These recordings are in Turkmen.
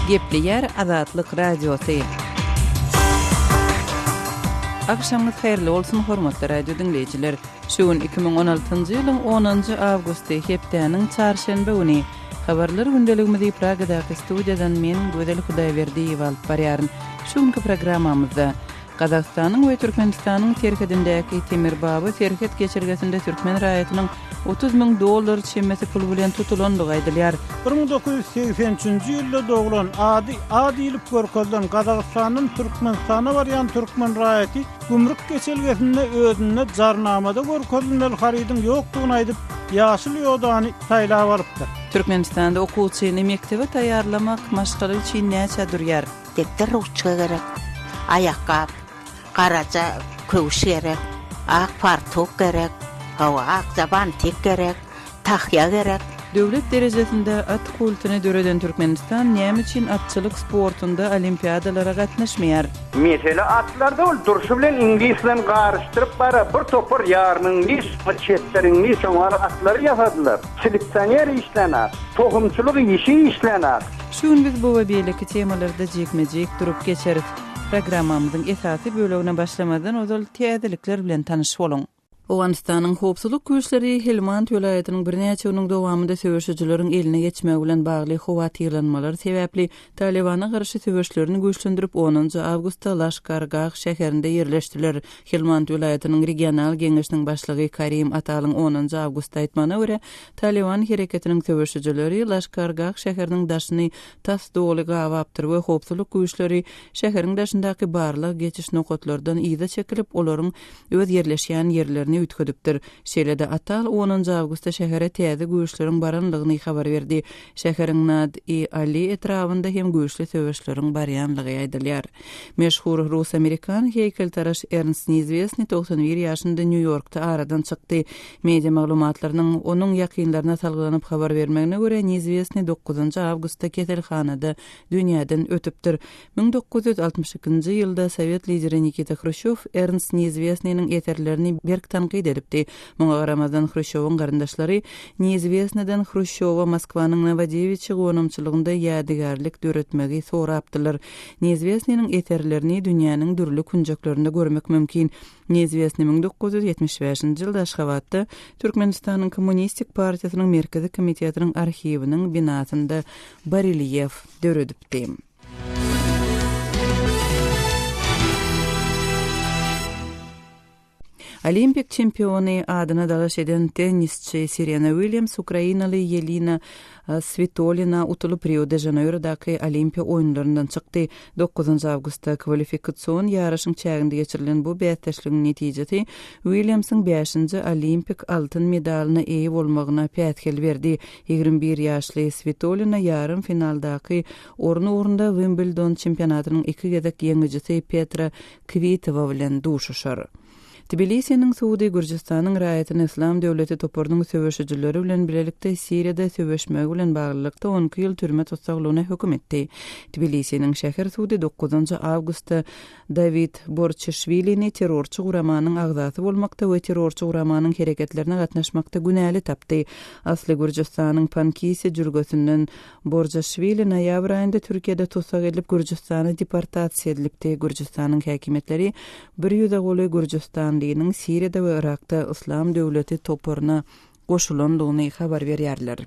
Gepleýär Azatlyk Radiosy. Agşamyňyz haýyrly bolsun, hormatly radio diňleýjiler! Şu gün 2016-njy ýylyň onunjy awgusty, hepdäniň çarşenbe güni. Habarlar gündeligimizi Pragadaky studiýadan men, Gözel Hudaýberdiýewa alyp barýaryn. Şu günki programmamyzda, Gazagystanyň we Türkmenistanyň serhedindäki Temirbaba serhet geçelgesinde türkmen raýatynyň 30 müň dollar çemesi pul bilen tutulandygy aýdylýar. 1983-nji ýylda doglan, ady A diýlip görkezilen Gazagystandan Türkmenistana barýan türkmen raýaty gümrük geçelgesinde özünde jarnamada görkezilmeli harydyň ýokdugyny aýdyp, ýaşyl ýodany saýlap alypdyr. Türkmenistanda okuwçyny mekdebe taýýarlamak maşgala üçin näçä durýar? Depder ruçka gerek, aýakgap, garaja köwüş gerek, ak fartuk gerek, hawa, akja bantik gerek, tahýa gerek. Döwlet derejesinde at kultuny döreden Türkmenistan näme üçin atçylyk sportunda olimpiadalara gatnaşmaýar? Mesele atlarda ol durşy bilen iňlis bilen garyşdyryp bara bir topar ýarym iňlis çetler iňlis şoňa atlary ýasadylar. Seleksioner işlänok, tohumçylyk işi işlänok. Şu gün biz bu we beýleki temalarda jikme-jik durup geçeris. Programmamyzyň esasy bölegine başlamazdan ozal täzelikler bilen tanyş boluň. Owganystanyň howpsuzlyk güýçleri Helmand welaýatynyň birnäçe günüň dowamynda söweşijileriň eline geçmegi bilen bagly howatyrlanmalar sebäpli Talybana garşy söweşlerini güýçlendirip, onunjy awgustda Laşkar Gah şäherinde ýerleşdiler. Helmand welaýatynyň regional geňeşiniň başlygy Karim Atalyň onunjy awgustda aýtmagyna görä, Talyban hereketiniň söweşijileri Laşkar Gah şäheriniň daşyny tas doly gabapdyr we howpsuzlyk güýçleri şäheriň daşyndaky barlag geçiş nokatlardan yza çekilip, olaryň öz ýerleşýän ýerlerini üýtgedipdir. Şeýle-de Atal onunjy awgustda şähere täze güýçleriň baranlygyny habar berdi. Şäheriň Nad-i-Ali etrabynda hem güýçli söweşleriň barýanlygy aýdylýar. Meşhur rus-amerikan heýkeltaraş Ernst Neizwestnyý 91 ýaşynda Nýu-Ýorkda aradan çykdy. Media maglumatlarynyň onuň ýakynlaryna salgylanyp habar bermegine görä, Neizwestnyý dokuzynjy awgustda keselhanada dünýäden ötüpdir. 1962-nji ýylda sowet lideri Nikita Hruşýow Ernst Neizwestnynyň eserlerini berk tankyt edipdi. Muňa garamazdan, Hruşýowyň garyndaşlary Neizwestnydan Hruşýowa Moskwanyň Nowodewiçi gonamçylygynda ýadygärlik döretmegi sorapdylar. Neizwestnynyň eserlerini dünýäniň dürli künjeklerinde görmek mümkin. Neizwestnyý 1975-nji ýylda Aşgabatda Türkmenistanyň Kommunistik partiýasynyň Merkezi komitetiniň arhiwiniň binasynda barelýef döredipdi. Olimpik çempiony adyna dalaş eden tennisçi Serena Uilýams ukrainaly Ýelina Switolina utulyp Rio-de-Žaneýrodaky Olimpiýa oýunlaryndan çykdy. Dokuzynjy awgustda kwalifikasion ýaryşyň çäginde geçirilen bu bäsdeşligiň netijesi Uilýamsyň bäşinji olimpik altyn medalyna eýe bolmagyna päsgel berdi. 21 ýaşly Switolina ýarym finaldaky orun ugrunda Wimbledon çempionatynyň iki gezek ýeňijisi Petra Kwitowa bilen duşuşar. Tbilisiniň sudy Gürjüstanyň raýatyny Yslam döwleti toparynyň söweşijileri bilen bilelikde Siriýada söweşmegi bilen baglylykda 12 ýyl türme tussaglygyna höküm etdi. Tbilisiniň şäher sudy dokuzynjy awgustda Dawid Borçişwilini terrorçy guramanyň agzasy bolmakda we terrorçy guramanyň hereketlerine gatnaşmakda günäli tapdy. Asly Gürjüstanyň Pankisi jülgesinden Borjaşwili noýabr aýynda Türkiýede tussag edilip, Gürjüstana deportasiýa edilipdi. Gürjüstanyň häkimiýetleri bir ýüze golaý gürjüstanlynyň Siriýada we Yrakda Yslam döwleti toparyna goşulandygyny habar berýärler.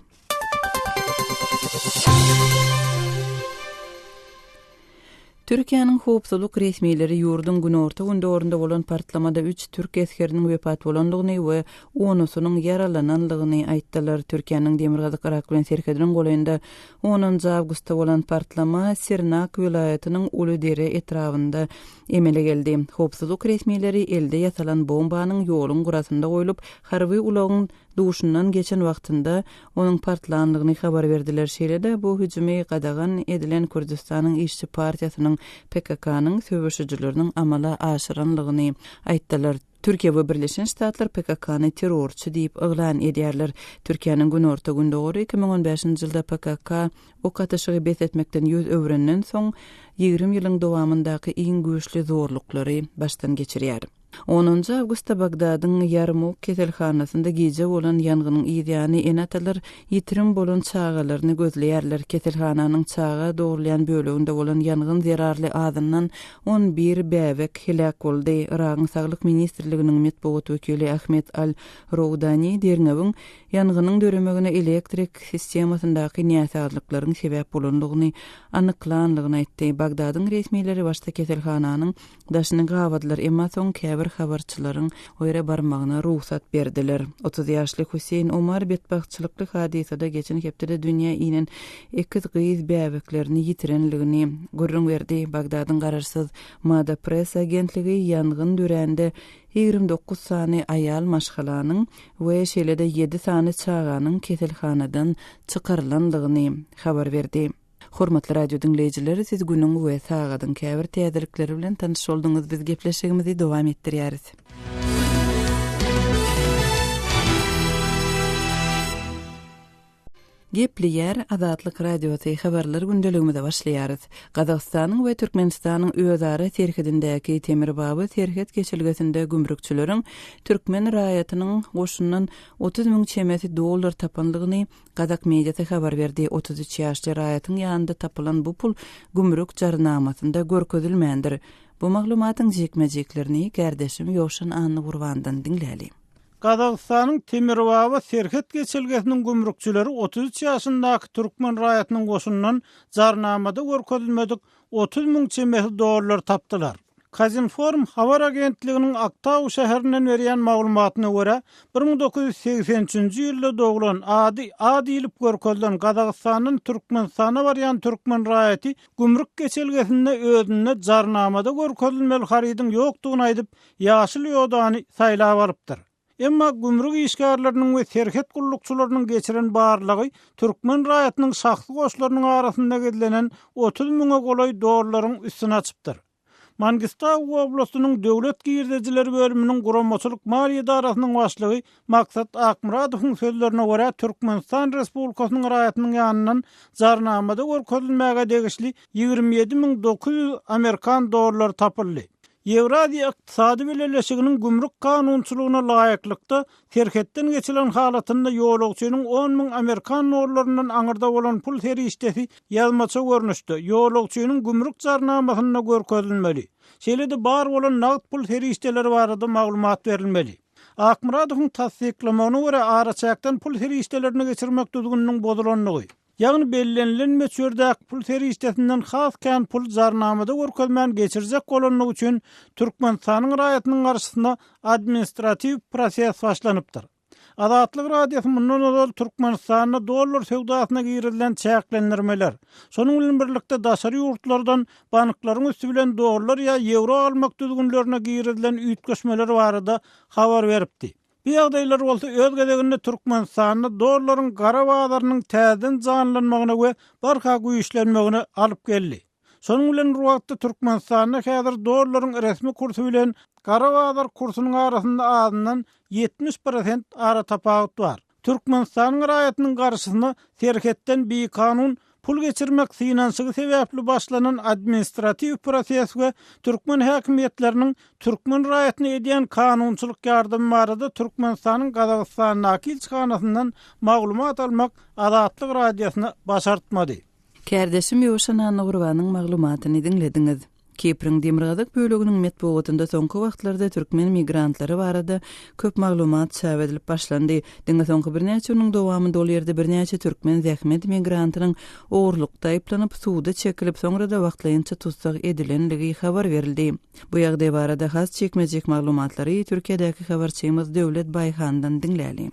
Türkiýäniň howpsuzlyk resmileri ýurduň günorta-gündogarynda bolan partlamada üç türk esgeriniň wepat bolandygyny we onusynyň ýaralanandygyny aýtdylar. Türkiýäniň demirgazyk Yrak bilen serhediniň golaýynda onunjy awgustda bolan partlama Sirnak welaýatynyň Uludere etrabynda emele geldi. Howpsuzlyk resmileri elde ýasalan bombanyň ýoluň gyrasynda goýlup, harby ulagyň duşundan geçen wagtynda onuň partlandygyny habar berdiler. Şeýle-de bu hüjümi gadagan edilen Kürdüstanyň işçi partiýasynyň, PKK-nyň, söweşijileriniň amala aşyranlygyny aýtdylar. Türkiýe we Birleşen Ştatlar PKK-ny terrorçy diýip yglan edýärler. Türkiýäniň günorta-gündogary 2015-nji ýylda PKK ok atyşygy bes etmekden ýüz öwrenden soň, 20 ýylyň dowamyndaky iň güýçli zorluklary başdan geçirýär. Onunjy awgustda Bagdadyň Ýarmuk keselhanasynda gije bolan ýangynyň yzýany ene-atalar ýitirim bolan çagalaryny gözleýärler. Keselhananyň çaga dogrulýan böleginde bolan ýangyn zerarly azyndan 11 bäbek heläk boldy. Yragyň Saglyk ministrliginiň metbugat wekili Ahmed al-Roudani derňewiň ýangynyň döremegine elektrik sistemasyndaky näsazlyklaryň sebäp bolandygyny anyklanlygyny aýtdy. Bagdadyň resmileri başda keselhananyň Daşyny gabadylar, emma soň käbir habarçylaryň o ýere barmagyna rugsat berdiler. 30 ýaşly Hüseýin Omar betbagtçylykly hadysada geçen hepdede dünýä inen ekiz gyz bäbeklerini ýitirenligini gürrüň berdi. Bagdadyň garaşsyz Mada Press agentligi ýangyn dörände 29 sany aýal maşgalanyň we şeýle-de ýedi sany çaganyň keselhanadan çykarylandygyny habar berdi. Hormatly radio diňleýjiler, siz günüň we sagadyň käbir täzelikleri bilen tanyş bolduňyz. Biz gepleşigimizi dowam etdirýäris. Gepleýär Azatlyk Radiosy habarlar gündeligimize başlaýarys. Gazagystanyň we Türkmenistanyň özara serhedindäki Temirbaba serhet geçelgesinde gümrükçileriň türkmen raýatynyň goşundan 30 müň çemesi dollar tapandygyny Gazak mediasy habar berdi. 33 ýaşly raýatyň ýanynda tapylan bu pul gümrük jarnamasynda görkezilmändir. Bu maglumatyň jikme-jiklerini kärdeşim Ýowşan Annagurbandan diňläli. Gazagystanyň Temirbaba serhet geçelgesiniň gümrükçileri 33 ýaşyndaky türkmen raýatynyň goşundan jarnamada görkezilmedik 30 müň çemesi dollar tapdylar. Kazinform habar agentliginiň Aktau şäherinden berýän maglumatyna görä, 1983-nji ýylda doglan, ady A diýlip görkezilen Gazagystandan Türkmenistana barýan türkmen raýaty gümrük geçelgesinde özünde jarnamada görkezilmeli harydyň ýokdugyny aýdyp, ýaşyl ýodany saýlap alypdyr. Emma gümrük işgärleriniň we serhet gullukçylarynyň geçiren barlagy türkmen raýatynyň şahsy goşlarynyň arasynda gizlenen 30 müňe golaý dollaryň üstüni açypdyr. Mangistau oblastynyň döwlet girdejileri bölüminiň guramaçylyk-maliýe edarasynyň başlygy Maksat Akmyradowyň sözlerine görä, Türkmenistan Respublikasynyň raýatynyň ýanyndan jarnamada görkezilmäge degişli 27 900 amerikan dollary tapyldy. Ýewraziýa Ykdysady Bileleşiginiň gümrük kanunçylygyna laýyklykda, serhetden geçilen halatynda ýolagçynyň on müň amerikan dollaryndan aňyrda bolan pul serişdesi ýazmaça görnüşde, ýolagçynyň gümrük jarnamasynda görkezilmeli. Şeýle-de bar bolan nagt pul serişdeleri barada maglumat berilmeli. Akmyradowyň tassyklamagyna görä, araçäkden pul serişdelerini geçirmek düzgüniniň bozulandygy, Ýagny bellenilen möçberdäki pul serişdesinden has kän pul jarnamada görkezmän geçirjek bolandygy üçin Türkmenistanyň raýatynyň garşysyna administratiw proses başlanypdyr. Azatlyk Radiosy mundan ozal Türkmenistanda dollar söwdasyna girizilen çäklendirmeler, şonuň bilen birlikde daşary ýurtlardan banklaryň üsti bilen dollar ýa ýewro almak düzgünlerine girizilen üýtgeşmeler barada habar beripdi. Bu ýagdaýlar bolsa öz gezeginde Türkmenistanda dollaryň gara bazarynyň täzeden janlanmagyna we barha güýçlenmegine alyp geldi. Şonuň bilen bir wagtda Türkmenistanda häzir dollaryň resmi kursy bilen gara bazar kursunyň arasynda azyndan 70 prosent aratapawut bar. Türkmenistanyň raýatynyň garşysyna serhetden bikanun pul geçirmek synanyşygy sebäpli başlanan administratiw proses we türkmen häkimiýetleriniň türkmen raýatyna edýän kanunçylyk ýardamy barada Türkmenistanyň Gazagystandaky ilçihanasyndan maglumat almak Azatlyk Radiosyna başartmady. Kärdeşim Ýowşan Annagurbanyň maglumatyny diňlediňiz. Kipriň demirgazyk böleginiň metbugatynda soňky wagtlarda türkmen migrantlary barada köp maglumat çap edilip başlandy. Diňe soňky birnäçe günüň dowamynda ol ýerde birnäçe türkmen zähmet migrantynyň ogurlykda aýyplanyp, suda çekilip, soňra-da wagtlaýynça tussag edilenligi habar berildi. Bu ýagdaý barada has jikme-jik maglumatlary Türkiýedäki habarçymyz Döwlet Baýhandan diňläli.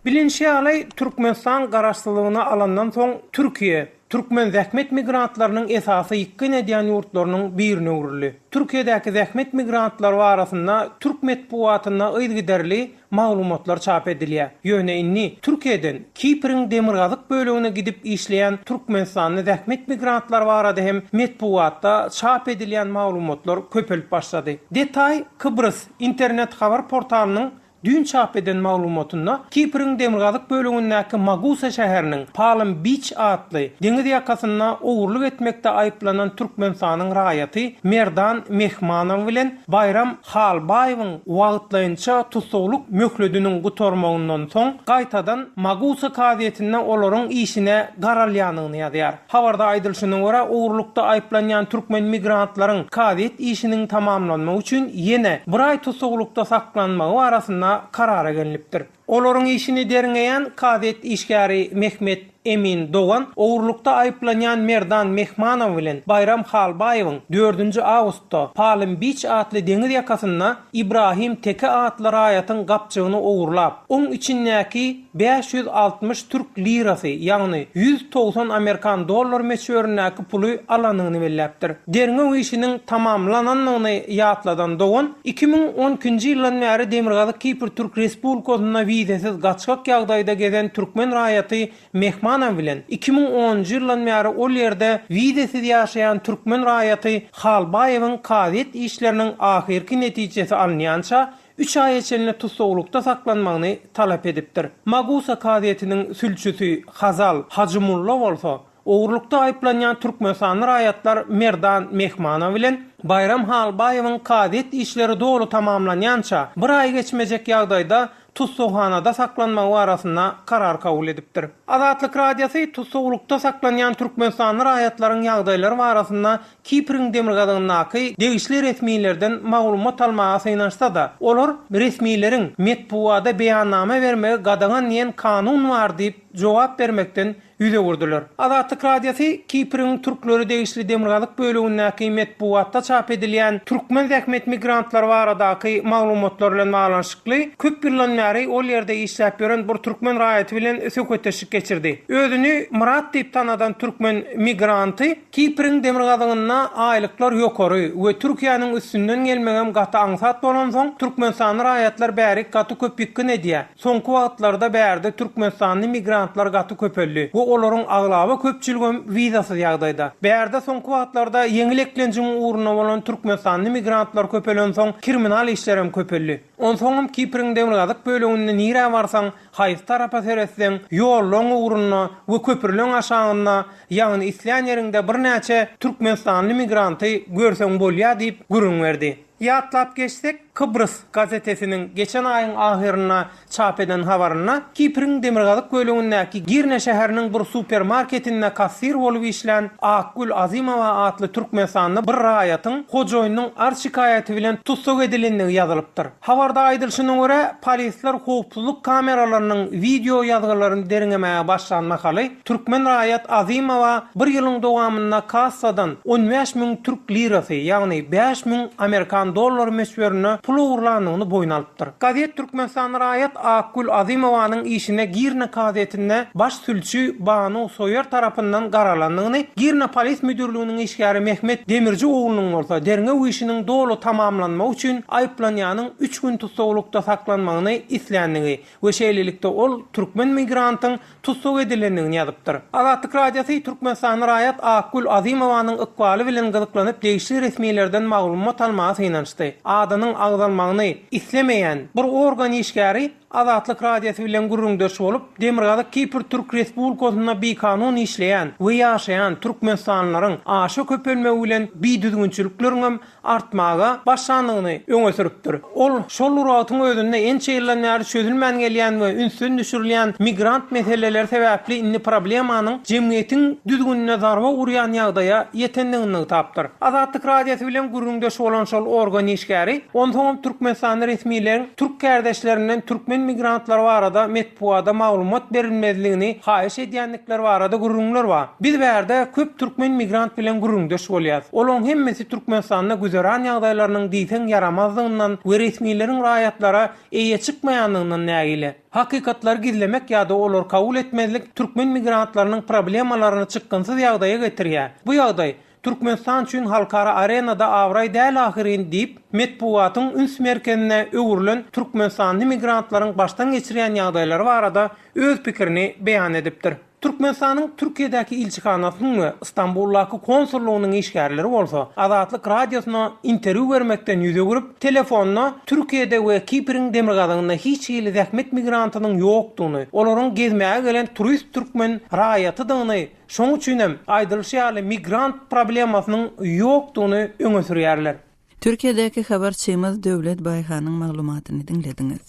Bilinşi ýaly, Türkmenistan garaşsyzlygyny alandan soň Türkiýe, türkmen zähmet migrantlarynyň esasy ýykgyn edýän ýurtlarynyň birine öwrüldi. Türkiýedäki zähmet migrantlary barasynda türk metbugatynda yzygiderli maglumatlar çap edilýär. Ýöne indi Türkiýeden Kipriň demirgazyk bölegine gidip işleýän türkmenistanly zähmet migrantlary barada hem metbugatda çap edilýän maglumatlar köpelip başlady. Detaý Kybrys internet habar portalynyň. düýn çap eden maglumatynda Kipriň demirgazyk bölegindäki Magusa şäheriniň Palm Biç atly deňiz ýakasynda ogurlyk etmekde aýyplanan Türkmenistanyň raýaty Merdan Mehmanow bilen Baýram Halbaýewiň wagtlaýynça tussaglyk möhlediniň gutarmagyndan soň gaýtadan Magusa kazyýetinde olaryň işine garalýandygyny ýazýar. Habarda aýdylyşyna görä, ogurlykda aýyplanýan türkmen migrantlaryň kazyýet işiniň tamamlanmagy üçin ýene bir aý tussaglykda saklanmagy barasynda karara gelnipdir. Olaryň işini derňeýän kazyýet işgäri Mehmet Emin Dogan ogurlykda aýyplanýan Merdan Mehmanow bilen Baýram Halbaýewiň dördünji awgustda Palm Biç atly deňiz ýakasynda Ibrahim Teke atly raýatyň gapjygyny ogurlap, oň içindäki 560 türk lirasy, ýagny 190 amerikan dollary möçberindäki puly alanyny belläpdir. Derňew işiniň tamamlanandygyny ýatladan Dogan, 2012-nji ýyldan bäri Demirgazyk Kipr Türk Respublikasynda wizesiz gaçgak ýagdaýda gezen türkmen raýaty Mehmanow bilen 2010-njy ýyldan bäri ol ýerde wizesiz ýaşaýan türkmen raýaty Halbaýewiň kazyýet işleriniň ahyrky netijesi alynýança üç aýa çenli tussaglykda saklanmagyny talap edipdir. Magusa kazyýetiniň sülçüsi Hazal Hajymulla bolsa, ogurlykda aýyplanýan türkmenistanly raýatlar Merdan Mehmanow bilen Baýram Halbaýewiň kazyýet işleri doly tamamlanýança bir aý geçmejek ýagdaýda tussaghanada saklanmagy barasynda karar kabul edipdir. Azatlyk Radiosy tussaglykda saklanýan türkmenistanly raýatlaryň ýagdaýlary barasynda Kipriň demirgazygyndaky degişli resmilerden maglumat almaga synanyşsa-da, olar resmileriň metbugada beýannama bermegi gadagan diýen kanun bar diýip jogap bermekden ýüz öwürdiler. Azatlyk Radiosy Kipriň türklere degişli demirgazyk bölegindäki metbugatda çap edilýän türkmen zähmet migrantlary baradaky maglumatlar bilen baglanyşykly köp ýyldan bäri ol ýerde işläp ýören bir türkmen raýaty bilen söhbetdeşlik geçirdi. Özüni Myrat diýip tanadan türkmen migranty Kipriň demirgazygynda aýlyklar ýokary we Türkiýäniň üstünden gelmegem gaty aňsat bolansoň, türkmenistanly raýatlar bärik gaty köp ýykgyn edýär. Soňky wagtlarda bärde türkmenistanly migrantlar gaty köpeldi we olaryň aglaba köpçüligem wizasyz ýagdaýda. Bärde soňky wagtlarda ýeňil eklenjiň ugrunda bolan türkmenistanly migrantlar köpelensoň kriminal işlerem köpeldi. Onsoňam Kipriň demirgazyk böleginde nirä barsaň, haýsy tarapa seretseň, ýollaň ugrunda we köprüleň aşagynda, ýagny islän ýeriňde birnäçe türkmenistanly migranty görseň bolýar diýip gürrüň berdi. Ýatlap geçsek, Kybrys gazetesiniň geçen aýyň ahyrynda çap eden habarynda Kipriň demirgazyk bölegindäki Girne şäheriniň bir supermarketinde kassir bolup işlän Akgül Azymowa atly türkmenistanly bir raýatyň hojaýynynyň arz-şikaýaty bilen tussag edilendigi ýazylypdyr. Habarda aýdylyşyna görä, polisler howpsuzlyk kameralarynyň wideo ýazgylaryny derňemäge başlan mahaly, türkmen raýat Azymowa bir ýylyň dowamynda kassadan 15 müň türk lirasy, ýagny 5000 amerikan dollary möçberinde pul ogurlandygyny boýun alypdyr. Gazet türkmenistanly raýat Akgül Azymowanyň işine Girne kazyýetinde baş sülçi Banu Soýer tarapyndan garalandygyny, Girne polis müdirliginiň işgäri Mehmet Demirji oglunyň bolsa derňew işiniň doly tamamlanmagy üçin aýyplanýanyň üç gün tussaglykda saklanmagyny isländigi we şeýlelikde ol türkmen migrantyň tussag edilendigini ýazypdyr. Azatlyk Radiosy türkmenistanly raýat Akgül Azymowanyň ykbaly bilen gyzyklanyp degişli resmilerden maglumat almaga synanyşdy. Adynyň agzalmagyny islemeýän bir organ işgäri Azatlyk Radiosy bilen gürrüňdeş bolup, Demirgazyk Kipr Türk Respublikasynda bikanun işleýän we ýaşaýan türkmenistanlylaryň aşa köpelmegi bilen bidüzgünçilikleriňem artmaga başlandygyny öňe sürüpdir. Ol şol bir wagtyň özünde ençe ýyldan bäri çözülmän gelýän we ünsden düşürilýän migrant meseleleri sebäpli indi problemanyň jemgyýetiň düzgünine zarba urýan ýagdaýa ýetendigini nygtapdyr. Azatlyk Radiosy bilen gürrüňdeş bolan şol organ işgäri onsoňam türkmenistanly resmileriň türk kärdeşlerinden türkmen migrantlary barada metbugada maglumat berilmezligini haýyş edýändikleri barada gürrüňler bar. Biz bärde köp türkmen migrant bilen gürrüňdeş bolýas. Olaň hemmesi Türkmenistanda güzeran ýagdaýlarynyň diýseň ýaramazdygyndan we resmileriň raýatlara eýe çykmaýandygyndan nägile. Hakykatlary gizlemek ýa-da olary kabul etmezlik türkmen migrantlarynyň problemalaryny çykgynsyz ýagdaýa getirýär. Bu ýagdaý, Türkmenistan üçin halkara arenada abraý däl ahyryn diýip, metbugatyň üns merkezine öwrülen türkmenistanly migrantlaryň başdan geçirýän ýagdaýlary barada öz pikirini beýan edipdir. Türkmenistanyň Türkiýedäki ilçihanasynyň we Stambuldaky konsullygynyň işgärleri bolsa Azatlyk Radiosyna interwýu bermekden ýüz öwrüp, telefonda Türkiýede we Kipriň demirgazygynda hiç hili zähmet migrantynyň ýokdugyny, olaryň gezmäge gelen turist türkmen raýatydygyny, şonuň üçinem, aýdylyşy ýaly migrant problemasynyň ýokdugyny öňe sürýärler. Türkiýedäki habarçymyz Döwlet Baýhanyň maglumatyny diňlediňiz.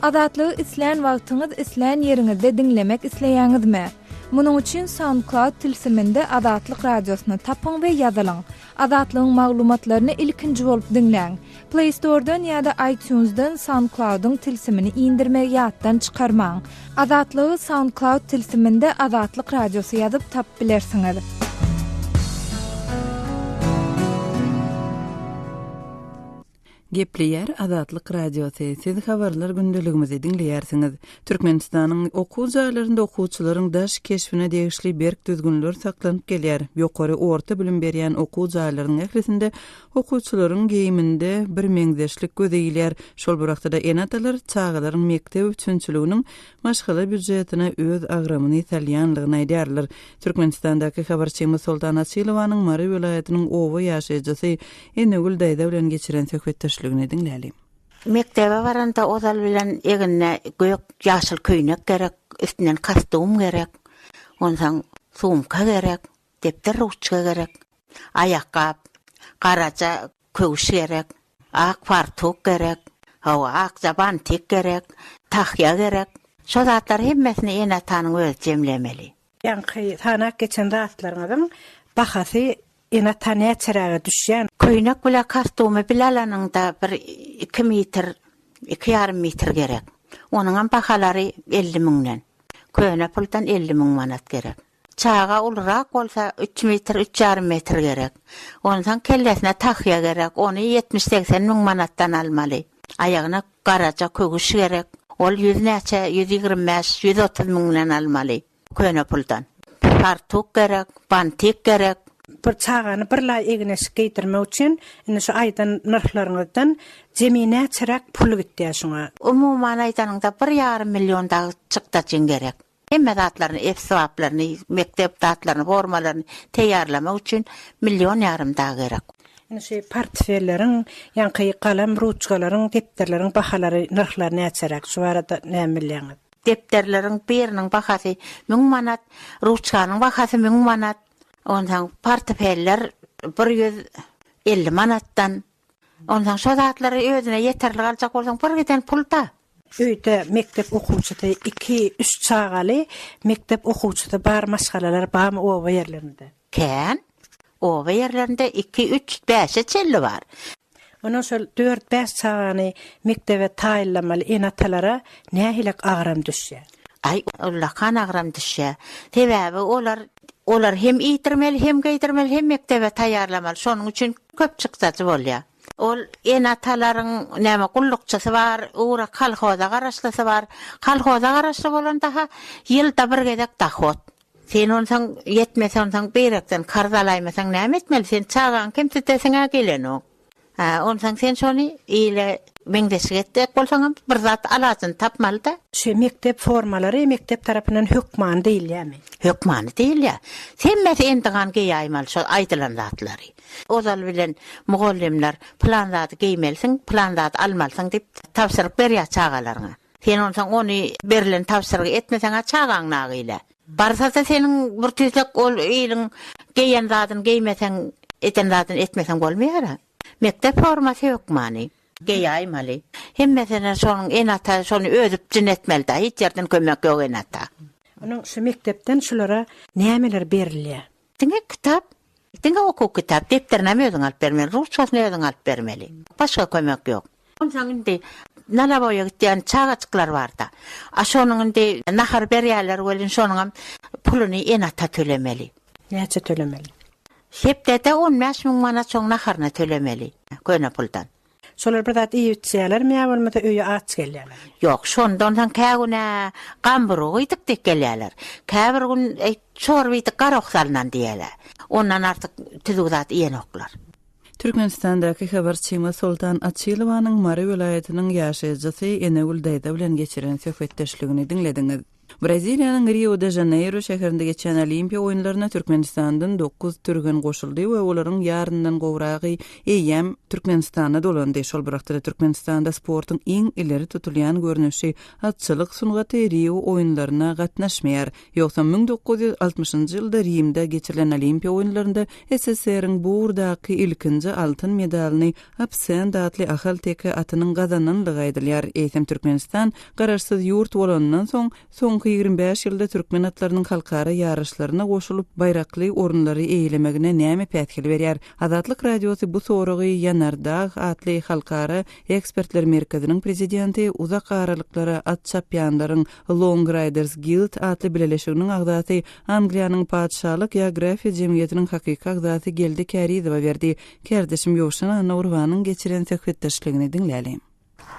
Azatlygy islän wagtyňyz, islän ýeriňizde diňlemek isleýäňizmi? Munuň üçin SoundCloud tilsiminde Azatlyk Radiosyny tapyň we ýazylyň. Azatlygyň maglumatlaryny ilkinji bolup diňläň. Play Store-dan ýa-da iTunes-dan SoundCloud-yň tilsimini indirmegi ýatdan çykarmaň. Azatlygy SoundCloud tilsiminde Azatlyk Radiosy ýazyp tapyp bilersiňiz. Gepleýär Azatlyk Radiosy, Siz habarlar gündeligimizi diňleýärsiňiz. Türkmenistanyň okuw jaýlarynda okuwçylaryň daş keşbine degişli berk düzgünler saklanyp gelýär. Ýokary, orta bilim berýän okuw jaýlarynyň ählisinde Okuwçylaryň geýiminde birmeňzeşlik göze ilýär. Şol bir wagtda-da ene-atalar çagalaryň mekdep üpjünçiliginiň maşgala býujetine öz agramyny salýanlygyny aýdýarlar. Türkmenistandaky habarçymyz Soltan Açylowanyň Mary welaýatynyň oba ýaşaýjysy Enegül daýza bilen geçiren söhbetdeşligini diňläliň. Mekdebe baranda ozal bilen egnine gök, ýaşyl köýnek gerek, üstünden kostum gerek, onsoň sumka gerek, depder ruçka gerek. Aýakgap, garaja köwüş gerek, ak fartuk gerek, hawa, akja bantik gerek, tahýa gerek. Şo zatlary hemmesini ene-atanyň özi jemlemeli. Ýaňky sanap geçen zatlaryňyzyň bahasy ene-ata näçeräge düşýär? Köýnek bile kostumy bile alanyňda bir iki metr, iki ýarym metr gerek. Onuňam bahalary 50 müňden. Köne puldan 50 müň manat gerek. Çaga ulurak bolsa, üç metr, üç ýarym metr gerek. Onsoň kellesine tahýa gerek, ony ýetmiş-segsen müň manatdan almaly. Aýagyna garaja köwüş gerek, ol ýüz näçe, 125, 130 müňden almaly, köne puldan. Fartuk gerek, bantik gerek. Bir çagany bir laý egin-eşik geýdirmek üçin, indi şu aýdan nyrhlaryňyzdan jemi näçeräk pul gitýär şuňa? Umuman aýdanyňda, bir ýarym million dagy çykdajyň gerek. Hemme zatlaryny, esbaplaryny, mekdep zatlaryny, formalaryny teýýarlamak üçin million ýarym dagy gerek. Indi şu portfelleriň, ýaňky galam, ruçkalaryň, depderleriň bahalary, nyrhlary näçeräk? Şu barada näme bilýäňiz? Depderleriň biriniň bahasy müň manat, ruçkanyň bahasy müň manat, onsoň portfeller 150 manatdan. Onsoň şo zatlary özüne ýeterlik aljak bolsaň bir giden pul-da. Öýde mekdep okuwçysy, iki, üç çagaly mekdep okuwçysy bar maşgalalar barmy oba ýerlerinde? Kän. Oba ýerlerinde iki, üç, bäşe çenli bar. Ondan şol dört-bäş çagany mekdebe taýynlamaly ene-atalara nähilek agram düşýär? Aý, ullakan agram düşýär. Sebäbi olar olary hem iýdirmeli, hem geýdirmeli, hem mekdebe taýýarlamaly. Şonuň üçin köp çykdajy bolýar. Ol ene-atalaryň näme gullukçysy bar, ugra kolhoza garaşlysy bar. Kolhoza garaşly bolanda-ha ýylda bir gezek dohod. Sen onsoň ýetmese onsoň beýrekden karz alaýmasaň näme etmeli? Sen çagaňy kemsidesiň-ä gelenok. Hä, onsoň sen şony ile meňzeşlik etjek bolsaňam bir zat alajyny tapmaly-da. Şu mekdep formalary mekdep tarapyndan hökmany diýilýärmi? Hökmany diýilýär. Hemmesi endigan geýäýmeli şo aýdylan zatlary. Ozal bilen mugallymlar pylan zady geýmelisiň, pylan zady almalysyň diýip tabşyryk berýär çagalaryňa. Sen onsoň ony berlen tabşyrygy etmeseň-ä çagaň nagile. Barsa-da seniň bir tüýsek ol iliň geýen zadyny geýmeseň, eden zadyny etmeseň bolmaýar-a. Mekdep formasy hökmany. Geýäýmeli. Hemmesine şonuň ene-ata şony özi üpjün etmeli-dä, hiç ýerden kömek ýok ene-ata. Onuň şu mekdepden şulara nämeler berilýär? Diňe kitap, diňe okuw kitap, depderinem özüň alyp bermeli, ruçkasyny özüň alyp bermeli. Başga kömek ýok. Onsoň indi nalaboýa gitýän çagajyklar bar-da. A şonuň indi nahar berýärler welin şonuňam puluny ene-ata tölemeli. Näçe tölemeli? Hepdede 15 müň manat şoň naharyna tölemeli, köne puldan. Şolar bir zat iýip-içýärlermi ýa bolmasa öýe aç gelýärlermi? Ýok, şondan soň kä gün-ä gamburug iýdik diýip gelýärler. Käbir gün çorba iýdik, garok salnan diýýärler. Ondan artyk tüzük zat iýenoklar. Türkmenistandaky habarçymyz Soltan Açylowanyň Mary welaýatynyň ýaşaýjysy Enegül daýza bilen geçiren söhbetdeşligini diňlediňiz. Braziliýanyň Rio-de-Žaneýro şäherinde geçýän Olimpiýa oýunlaryna Türkmenistandan dokuz türgen goşuldy we olaryň ýaryndan gowragy eýýäm Türkmenistana dolandy. Şol bir wagtda-da Türkmenistanda sportuň iň ileri tutulýan görnüşi atçylyk sungaty Rio oýunlaryna gatnaşmaýar. Ýogsam 1960-njy ýylda Rimde geçirilen Olimpiýa oýunlarynda SSR-iň bu ugurdaky ilkinji altyn medalyny Absent atly ahalteke atynyň gazananlygy aýdylýar. Eýsem Türkmenistan Garaşsyz ýurt bolanyndan soň, soňky 25 ýylda türkmen atlarynyň halkara ýaryşlaryna goşulyp, baýrakly orunlary eýelemegine näme päsgel berýär? Azatlyk Radiosy bu soragy Ýanardag atly halkara ekspertler merkeziniň prezidenti, uzak aralyklara at çapýanlaryň Long Riders Guild atly bileleşiginiň agzasy, Angliýanyň Patyşalyk geografiýa jemgyýetiniň hakyky agzasy Geldi Kärizowa berdi. Kärdeşim Ýowşan Annagurbanyň geçiren söhbetdeşligini diňläliň.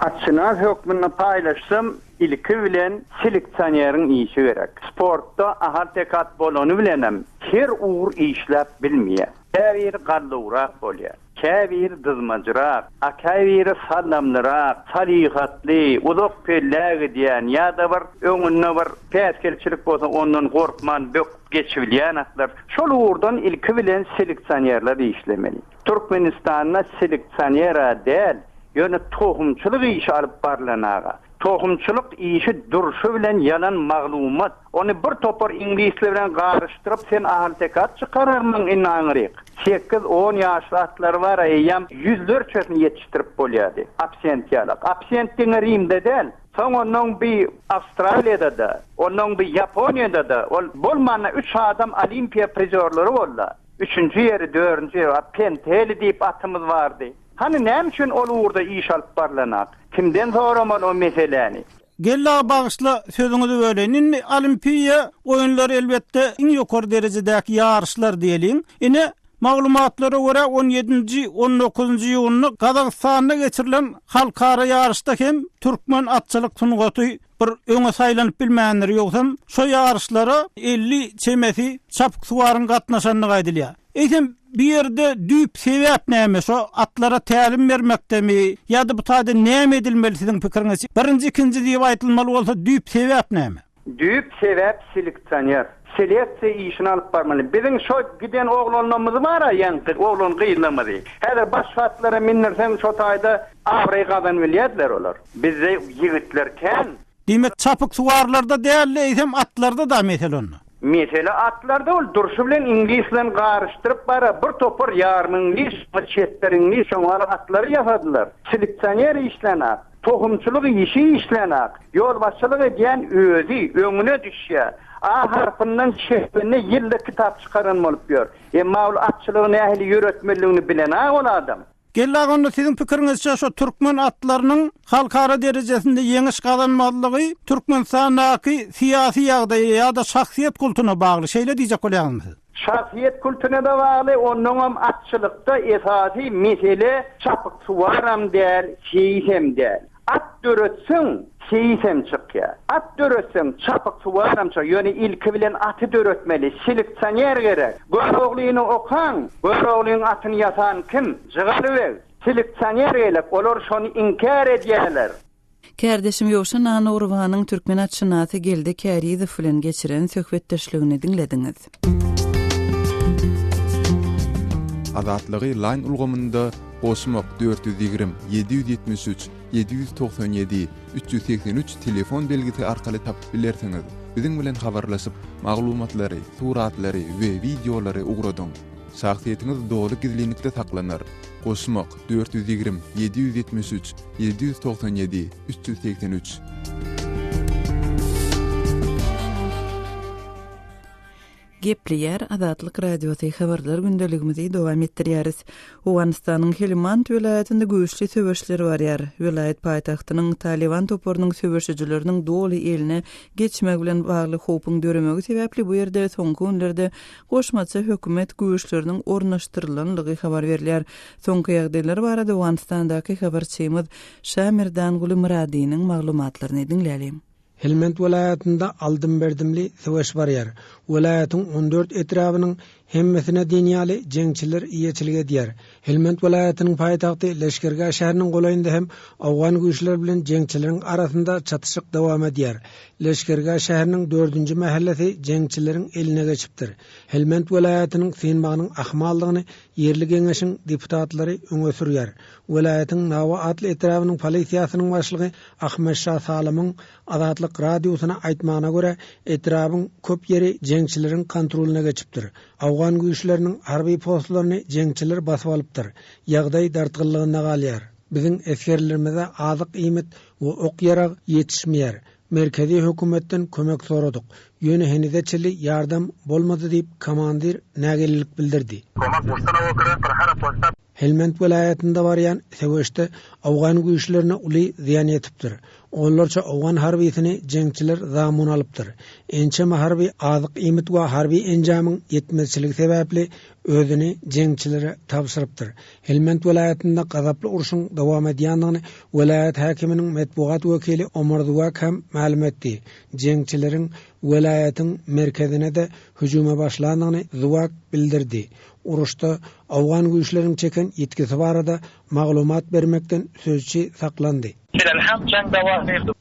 Atşynas hökmünde paýlaşsam, ilki bilen seleksioneriň işi gerek. Sportda ahalteke at bolany bilenem her ugur işläp bilmeýär. Käbiri gallawrak bolýar. Käbiri dyzmajyrak, a käbiri sallamlyrak, salyhatly, uzak pellä gidýän ýa-da bir öňünde bir päsgelçilik bolsa ondan gorkman böküp geçibilýän atlar. Şol ugurdan ilki bilen seleksionerler işlemeli. Türkmenistanda seleksioner-ä däl, ýöne tohumçylyk işi alyp barlanaga. Tohumçylyk işi durşy bilen ýalan maglumat. Ony bir topar iňlisler bilen garyşdyryp sen ahalteke at çykararmyň indi aňryk. Sekiz, on ýaşly atlary bar-a eýýäm ýüzlerçesini ýetişdirip bolýardy. Absent ýalak. Absent diňe Rimde däl. Soň onnoň bi Awstraliýada-da, onnoň bi Ýaponiýada-da ol bolmanda üç adam olimpiýa prizýorlary boldy. Üçünji ýeri, dördünji ýeri, a Penteli diýip atymyz bardy. Hany näme üçin ol ugurda iş alyp barlanak? Kimden soramaly o meseläni? Geldi aga bagyşla sözüňizi böleýin. Indi olimpiýa oýunlary elbetde iň ýokary derejedäki ýaryşlar diýeliň. Ine, maglumatlara görä on ýedinji, on dokuzynjy iýunda Gazagystanda geçirilen halkara ýaryşda hem türkmen atçylyk sungaty bir öňe saýlanyp bilmändir. Ýogsam şo ýaryşlara 50 çemesi çapyksuwaryň gatnaşandygy aýdylýar. Eýsem, bu ýerde düýp sebäp näme? Şo atlara tälim bermekdemi ýa-da bu taýda näme edilmeli siziň pikiriňizçe? Birinji, ikinji diýip aýdylmaly bolsa düýp sebäp näme? Düýp sebäp seleksioner. Seleksiýa işini alyp barmaly. Biziň şo giden oglanlarymyz bar-a, ýaňky oglan-gyzlarymyzy. Häzir başga atlara mindirseň şo taýda abraý gazanybilýärdiler olar. Bizde ýigitler kän. Diýmek, çapyksuwarlarda däl-de, eýsem atlarda-da mesele onda. Mesele atlarda ol durşy bilen iňlis bilen garyşdyryp bara bir topar ýarym iňlis bir çetber iňlis şoňa atlary ýasadylar. Seleksioner işlänak, tohumçylyk işi işlänak, ýolbaşçylyk edýän özi öňüne düşýä. A harpyndan çepine ýylda kitap çykaran bolup ýör. Emma ol atçylygy nähili ýöretmelidigini bilenak ol adam. Geldi aga onda siziň pikiriňizçe şo türkmen atlarynyň halkara derejesinde ýeňiş gazanmazlygy Türkmenistandaky syýasy ýagdaýa ýa-da şahsyýet kultuna bagly şeýle diýjek bolýaňyzmy siz? Şahsyýet kultuna-da bagly onnoňam atçylykda esasy mesele çapyksuwaram däl seýisem däl. At döretseň, seýisem çykýar. At döretseň, çapyksuwaram çykýar. Ýöne ilki bilen aty döretmeli. Seleksioner gerek. Göroglyny okaň, Göroglyň atyny ýasan kim? Jygalybeg. Seleksioner gerek. Olar şony inkär edýärler. Kärdeşim Ýowşan Annagurbanyň türkmen atşynasy Geldi Kärizow bilen geçiren söhbetdeşligini diňlediňiz. Azatlygy Line ulgamynda Goşmak 420 773 797 383 telefon belgisi arkaly tapyp bilersiňiz. Biziň bilen habarlaşyp, maglumatlary, suratlary we wideolary ugradyň. Şahsyýetiňiz doly gizlinlikde saklanar. Goşmak 420 773 797 383. Gepleýär Azatlyk Radiosy habarlar gündeligimizi dowam etdirýäris. Owganystanyň Helmand welaýatynda güýçli söweşler barýar. Welaýat paýtagtynyň Talyban toparynyň söweşijileriniň doly eline geçmegi bilen bagly howpuň döremegi sebäpli bu ýerde soňky günlerde goşmaça hökümet güýçleriniň ornaşdyrylanlygy habar berilýär. Soňky ýagdaýlar barada Owganystandaky habarçymyz Şamerdanguly Myradynyň maglumatlaryny diňläliň. Helmand welaýatynda aldym-berdimli söweş barýar. Welaýatyň on dört etrabynyň hemmesine diýen ýaly jeňçiler eýeçilik edýär. Helmand welaýatynyň paýtagty Leşgergah şäheriniň golaýynda hem owgan güýçleri bilen jeňçileriň arasynda çatyşyk dowam edýär. Leşgergah şäheriniň dördünji mähellesi jeňçileriň eline geçipdir. Helmand welaýatynyň synmagynyň ahmaldygyny ýerli geňeşiň deputatlary öňe sürýär. Welaýatyň Nawa atly etrabynyň polisiýasynyň başlygy Ahmet Şa Salymyň Azatlyk Radiosyna aýtmagyna görä, etrabyň köp ýeri jeňçileriň kontrolyna geçipdir. Owgan güýçleriniň harby postlaryny jeňçiler basyp alypdyr. Ýagdaý dartgynlygynda galýar. Biziň esgerlerimize azyk-iýmit we ok-ýarag ýetişmeýär. Merkezi hökümetden kömek soradyk. Ýöne henize çenli ýardam bolmady diýip, komandir nägilelik bildirdi. Helmand welaýatynda barýan söweşde owgan güýçlerine uly zyýan ýetipdir. Onlarça owgan harbysyny jeňçiler zamun alypdyr. Ençeme harby azyk-iýmit we harby enjamyň ýetmezçiligi sebäpli özüni jeňçilere tabşyrypdyr. Helmand welaýatynda gazaply urşuň dowam edýändigini welaýat häkiminiň metbugat wekili Omar Zwak hem mälim etdi. Jeňçileriň welaýatyň merkezine-de hüjüme başlandygyny Zwak bildirdi. Uruşda owgan güýçleriniň çeken ýitgisi barada maglumat bermekden sözçi saklandy.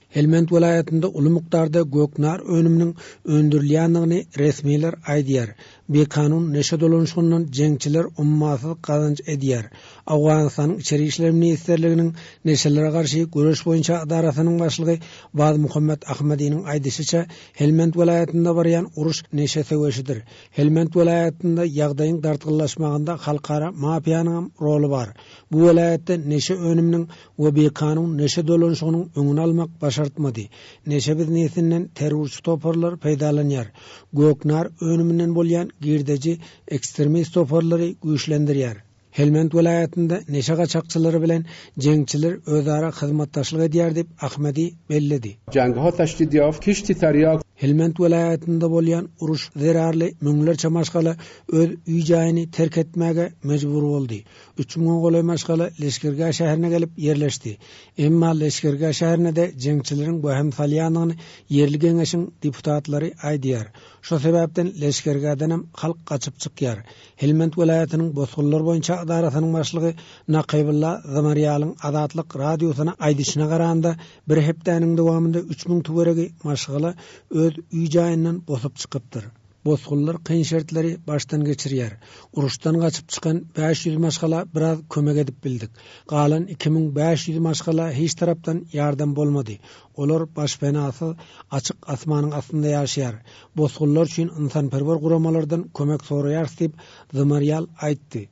Helmand welaýatynda uly mukdarda göknar önüminiň öndürilýändigini resmiler aýdýar. Bikanun neşe dolanyşygyndan jeňçiler ummasyz gazanç edýär. Owganystanyň Içeri işler ministrliginiň neşelere garşy göreş boýunça edarasynyň başlygy Baz Muhammet Ahmadiniň aýdyşyça, Helmand welaýatynda barýan uruş neşe söweşidir. Helmand welaýatynda ýagdaýyň dartgynlaşmagynda halkara mafiýanyňam roly bar. Bu welaýatda neşe önüminiň we bikanun neşe dolanyşygynyň öňüni almak başartmady. Neşe biznesinden terrorçy toparlar peýdalanýar. Göknar önüminden bolýan girdeji ekstremist toparlary güýçlendirýär. Helmand welaýatynda neşe gaçakçylary bilen jeňçiler özara hyzmatdaşlyk edýär diýip, Ahmedi belledi. Helmand welaýatynda bolýan uruş zerarly müňlerçe maşgala öz öý-jaýyny terk etmäge mejbur boldy. Üç müňe golaý maşgala Leşgergah şäherine gelip ýerleşdi. Emma Leşgergah şäherine-de jeňçileriň wehim salýandygyny ýerli geňeşiň deputatlary aýdýar. Şo sebäpden Leşgergahdenem halk gaçyp çykýar. Helmand welaýatynyň bosgunlar boýunça edarasynyň başlygy Nakybulla Zamarýalyň Azatlyk Radiosyna aýdyşyna garanda, bir hepdäniň dowamynda 3000 töweregi maşgala öz öý-jaýyndan bosup çykypdyr. Bosgunlar kyn şertleri başdan geçirýär. Uruşdan gaçyp çykan 500 maşgala biraz kömek edip bildik. Galan 2500 maşgala hiç tarapdan ýardam bolmady. Olar başpenasyz, açyk asmanyň astynda ýaşaýar. Bosgunlar üçin ynsanperwer guramalardan kömek soraýarys diýip, Zamarýal aýtdy.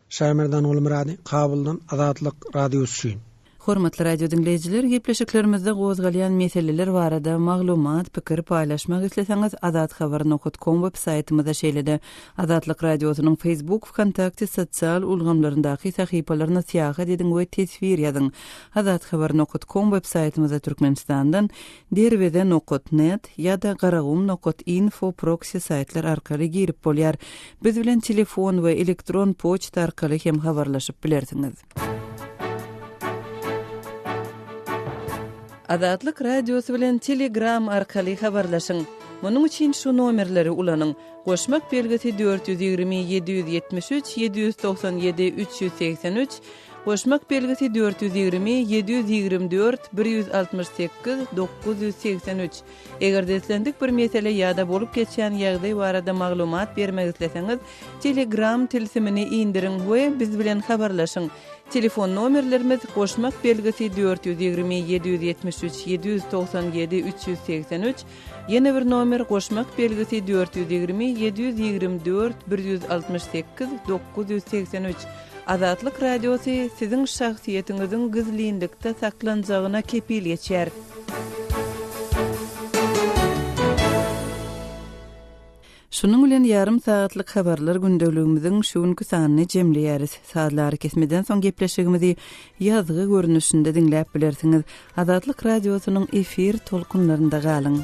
Şaýmerdan Gulmyrady, Kabuldan Azatlyk Radiosy üçin. Hormatly radio diňleýjiler, gepleşiklerimizde gozgalýan meseleler barada maglumat, pikir paýlaşmak isleseňiz azathabar nokat kom web saýtymyza şeýle-de Azatlyk Radiosynyň Facebook, Wkontakte sosial ulgamlaryndaky sahypalaryna syýahat ediň we teswir ýazyň. Azathabar nokat kom web saýtymyza Türkmenistandan Derweze nokat net ýa-da Garagum nokat info proksi saýtlar arkaly girip bolýar. Biz bilen telefon we elektron poçta arkaly hem habarlaşyp bilersiňiz. Azatlyk Radiosy bilen Telegram arkaly habarlaşyň. Munuň üçin şu nomerleri ulanyň, goşmak belgisi 420 773 797 383, goşmak belgisi 420 724 168 983. Eger-de islendik bir mesele ýa-da bolup geçýän ýagdaý barada maglumat bermek isleseňiz, Telegram tilsimini indiriň we biz bilen habarlaşyň. Telefon nomerlerimiz, goşmak belgisi 420 773 797 383, ýene bir nomer, goşmak belgisi 420 724 168 983. Azatlyk Radiosy siziň şahsyýetiňiziň gizlinlikde saklanjagyna kepil geçýär. Şunuň bilen ýarym sagatlyk habarlar gündeligimiziň şu günki sanyny jemleýäris. Sazly arakesmeden soň gepleşigimizi ýazgy görnüşinde diňläp bilersiňiz. Azatlyk Radiosynyň efir tolkunlarynda galyň!